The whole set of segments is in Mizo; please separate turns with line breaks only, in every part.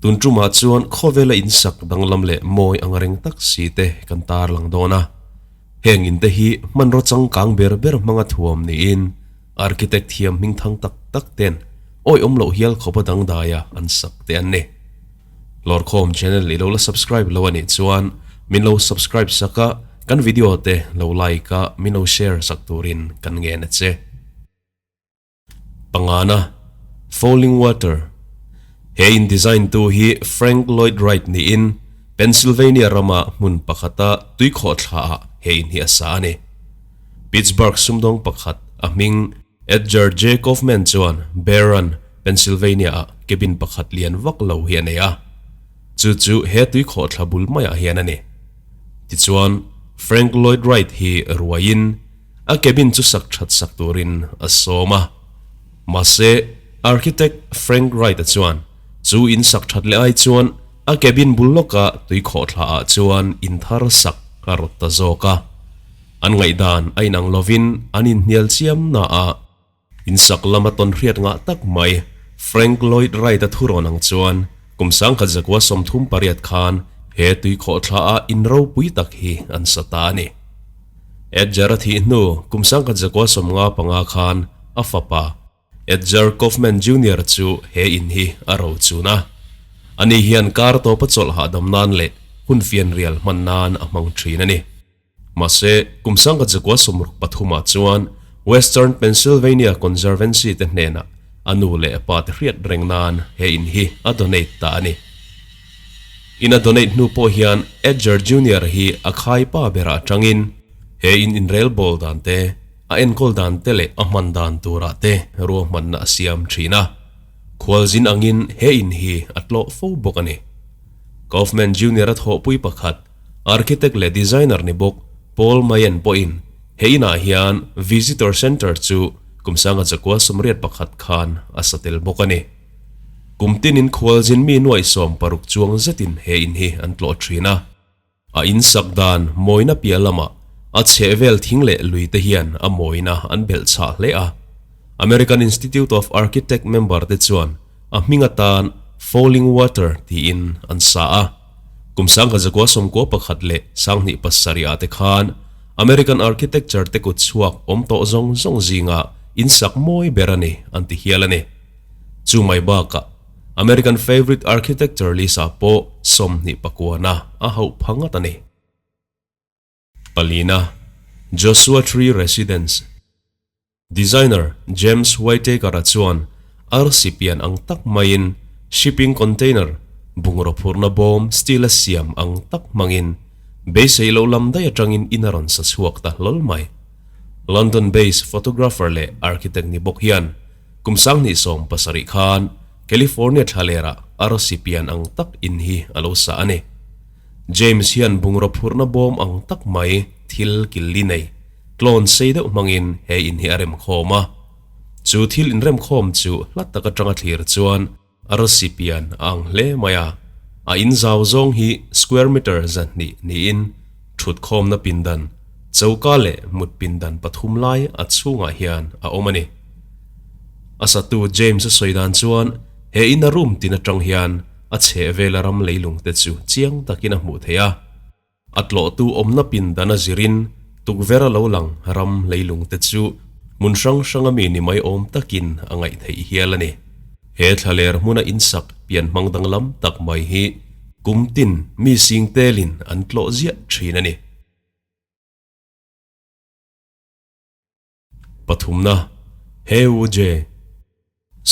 Tun tumah chuan khawvela in sak danglam leh mawi ang reng tak si te kan tarlang dawn a. Heng in te hi hmanraw changkang ber ber hmanga thuam niin architect thiam hming thang tak tak ten awihawm loh hial khawpa dangdaia an sak te an ni. Lawrkhawm channel i lo la subscribe lo a nih chuan min lo subscribe sak a, kan video te lo like a min lo share sak turin kan ngen a che. Pangana, Falling Water, He in design tu hi Frank Lloyd Wright niin Pennsylvania rama hmun pakhata tuikhawh thla ah he in hi a sa a ni. Pittsburgh sumdawng pakhat a hming Edgar J. Kaufman chuan Barron, Pennsylvania ah cabin pakhat lian vak lo hi a nei a. Chu chu he tuikhawh thla bul maiah hian a ni. Tichuan, Frank Lloyd Wright hi ruaiin, A cabin chu sak that sak turin a sawm a. Mahse, architect Frank Wright-a chuan chu in sak that leh ai chuan a cabin bul lawka tui khawhthla ah chuan in thar sak a rawt ta zawk a. An ngaihdan a inang lovin an inhnial chiam na a. In sak lama tawn hriat ngah tak mai Frank Lloyd Wright-a thurawn ang chuan kum 1938 khan he tui khawhthla ah in ropui tak hi an sa ta a ni. Edgar a thih hnu kum 1955 khan a fapa Edgar Kaufman Junior chu he in hi a ro chun a. Ani hian kar tawpa chawlh hahdam nan leh hun fianrial hman nan a hmang thin a ni. Mahse, kum 1963 ah chuan Western Pennsylvania Conservancy te hnenah a nu leh a pa te hriat reng nan he in hi a donate ta a ni. In a donate hnu pawh hian Edgar Junior hi a khai pa berah atangin he in inrelbawl dan te, a enkawl dan te leh a hman dan turah te ruahmanna a siam thin a. Khualzin angin he in hi a tlawh fo bawk a ni. Kaufman Junior a thawhpui pakhat, architect leh designer ni bawk Paul Mayen pawhin he inah hian Visitor Centre chu kum 1981 khan a sa tel bawk a ni. Kum tinin khualzin mi nuaih 60 chuang zetin he in hi an tlawh thin a. A in sak dan mawina piah lamah a chhehvel thing leh lui te hian a mawina an belh chhah hle a. American Institute of Architect member te chuan a hming atan Falling Water tiin an sa a. Kum 1991 leh 2007 ah te khan American Architecture te kut chhuak awm tawh zawng zawng zinga in sak mawi ber a ni an ti hial a ni. Chu mai bakah American Favorite Architecture list-ah pawh 29-na a hauh pha ngat a ni. Palina, Joshua Tree Residence Designer James Whitaker-a chuan arsi pian ang tak maiin shipping container, bungraw phurhna bawm steel-a siam ang tak hmangin beisei loh lam daih atangin in a rawn sa chhuak ta hlawl mai. London-based photographer leh architect ni bawk hian Kum 2017 khan California thlalerah arsi pian ang tak in hi a lo sa a ni. James hian bungraw phurhna bawm ang tak mai thil kil li nei, tlawn sei deuh hmangin he in hi a rem khawm a. Chu thil inremkhawm chu hla tak atanga thlir chuan arsi pian a ang hle mai a. A in zau zawng hi square meter 200 niin thutkhawmna pindan, choka leh mut pindan pathum lai a chhungah hian a awm a ni. A satu James a sawi dan chuan he in a room tin atang hian a chheh vela ram leilung te chu chiang takin a hmuh theih a. A tlawhtu awmna pindan a zirin tukverh a lo lang ram leilung te chu hmun hrang hrang ami ni mai awm takin a ngaih theih hial a ni. He thlaler hmuna insak pian hmang danglam tak mai hi kum tin mi sing telin an tlawh ziah thin a ni. Pathumna, Heu-je.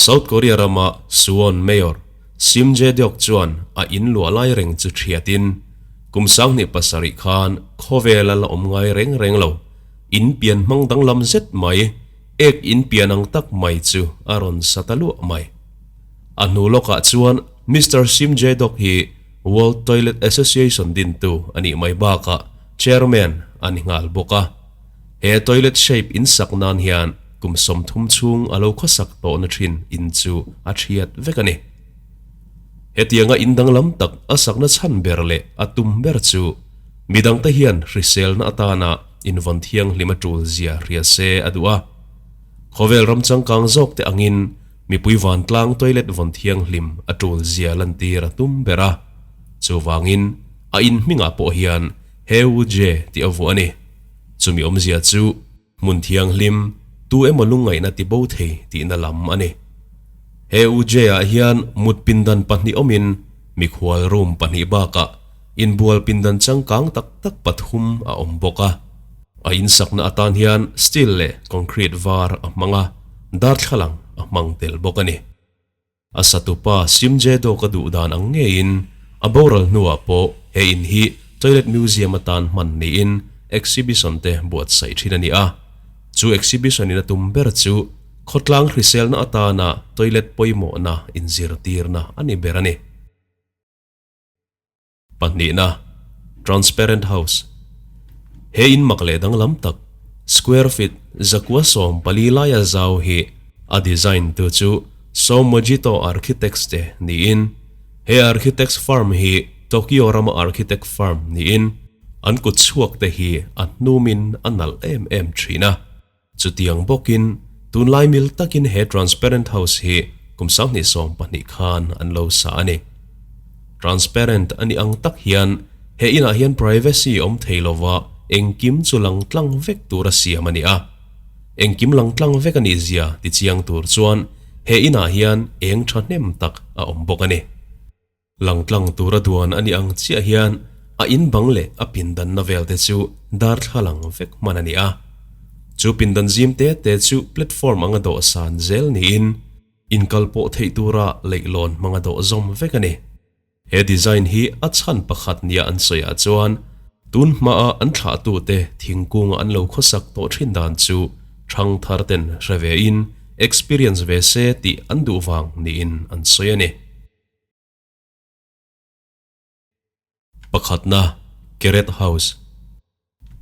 South Korea rama Suwon Mayor Sim Jae-deok chuan a in luah lai reng chu thiatin kum 2007 khan khawvel a la awm ngai reng reng lo. In pian hmang danglam zet mai, ek in pian ang tak mai chu a rawn sa ta luah mai. A hnu lawkah chuan Mister Sim Jae-deok hi World Toilet Association dintu a nih mai bakah Chairman a ni nghal bawk a. He toilet shape in sak nan hian kum 30 chhung a lo khawsak tawhna thin in chu a thiat vek a ni. Hetianga in danglam tak a sakna chhan ber leh a tum ber chu midangte hian hriselna atana invawn thianghlim a tul zia hria se a duh a. Khawvel ram changkang zawk te angin mipui vantlang toilet vawn thianghlim a tul zia lantir a tum ber a. Chuvangin a in hmingah pawh hian Heuje tih a vuah a ni. Chumi awmzia chu hmun thianghlim tu emaw lungngaihna ti bo thei tihna lam a ni. Heuje-ah hian mut pindan pahnih awmin mikhual room pahnih bakah inbual pindan changkang tak tak pathum a awm bawk a. A insakna atan hian steel leh concrete var a hmang a, darthlalang a hmang tel bawk a ni. A satupa Simje Dawk a duh dan ang ngeiin a boral hnuah pawh he in hi Toilet Museum atan hman niin exhibition te buatsaih thin a ni a. Chu exhibition in a tum ber chu khawtlang hriselna atana toilet pawimawhna inzirtirna a ni ber a ni. Pahnihna, Transparent House. He in mak leh danglam tak, square feet zakua 14 laia zau hi a design tu chu Somojito Architects te niin, he architects firm hi Tokyo rama architect firm niin an kut chhuak te hi a hnumin a nalh em em thin a. Chutiang bawkin tunlai mil takin he Transparent House hi kum 2012 khan an lo sa a ni. Transparent a nih ang tak hian he inah hian privacy awm thei lova engkim chu lang tlang vek tur a siam a ni a. Engkim lang tlang vek a nih zia tichiang tur chuan he inah hian eng thahnem tak a awm bawk a ni. Langtlang tura duan a nih ang chiah hian a in bang leh a pindanna vel te chu darthlalang vek hman a ni a. Chu pindan zim te te chu platform anga dawh san zel niin inkal pawh theih tura leihlawn hmanga dawh zawm vek a ni. He design hi a chhan pakhat nia an sawi ah chuan tun hmaa an thlahtute thingkunga an lo khawsak tawh thin dan chu thang thar ten hre ve in experience ve se tih an duh vang niin an sawi a ni. Pakhatna, Keret House.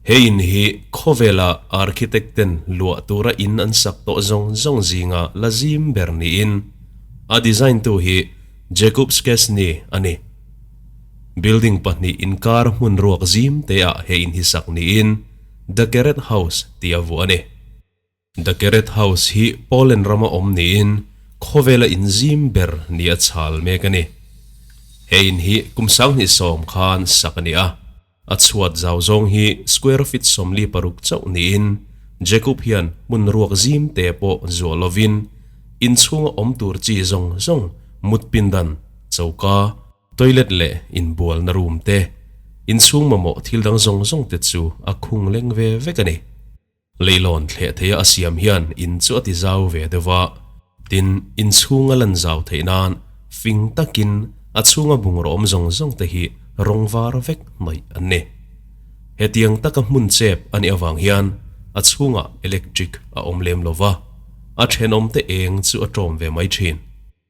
He in hi khawvela architect ten luah tura in an sak tawh zawng zawng zinga la zim ber niin a design tu hi Jacob Szczesny a ni. Building pahnih inkar hmun ruak zim te ah he in hi sak niin The Keret House tih a vuah a ni. The Keret House hi Poland rama awm niin khawvela in zim ber ni a chhal mek a ni. He in hi kum 2010 khan sak a ni a, a chhuat zau zawng hi square feet 46 chauh niin Jacob hian hmun ruak zim te pawh zuah lovin in chhunga awm tur chi zawng zawng mut pindan, choka, toilet leh inbualna room te, inchhung mamawh thil dang zawng zawng te chu a khung leng ve vek a ni. Leilawn thleh theia a siam hian in chu a ti zau ve deuh va, tin, in chhunga lan zau theih nan fing takin a chhunga bungraw awm zawng zawng te hi rawng var vek hnaih an ni. Hetiang taka hmun chep a nih avang hian a chhungah electric a awm lem lo va, a thenawmte eng chu a tawm ve mai thin.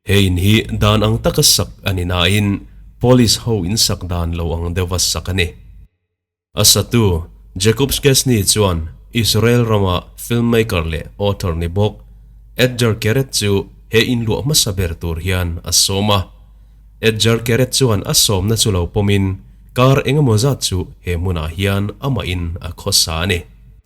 He in hi dan ang taka sak a ni nain police ho in sak dan lo ang deuhva sak a ni. A satu, Jacob Szczesny chuan Israel rama filmmaker leh author ni bawk Etgar Keret chu he in luah hmasa ber tur hian a sawm a. Etgar Keret chuan a sawmna chu lo pawmin kar engemaw zat chu he hmunah hian amah in a khawsa a ni.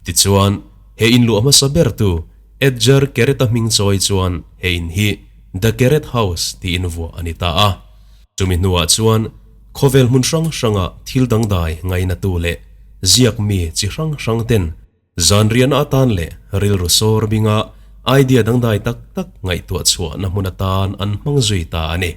Tichuan, he in luah hmasa ber tu Etgar Keret-a hming chawi chuan he in hi The Keret House tiin vuah a ni ta a. Chumi hnuah chuan khawvel hmun hrang hranga thil dangdai ngainatu leh ziak mi chi hrang hrang ten zan riahna atan leh rilru sawr binga idea dangdai tak tak ngaihtuah chhuahna hmun atan an hmang zui ta a ni.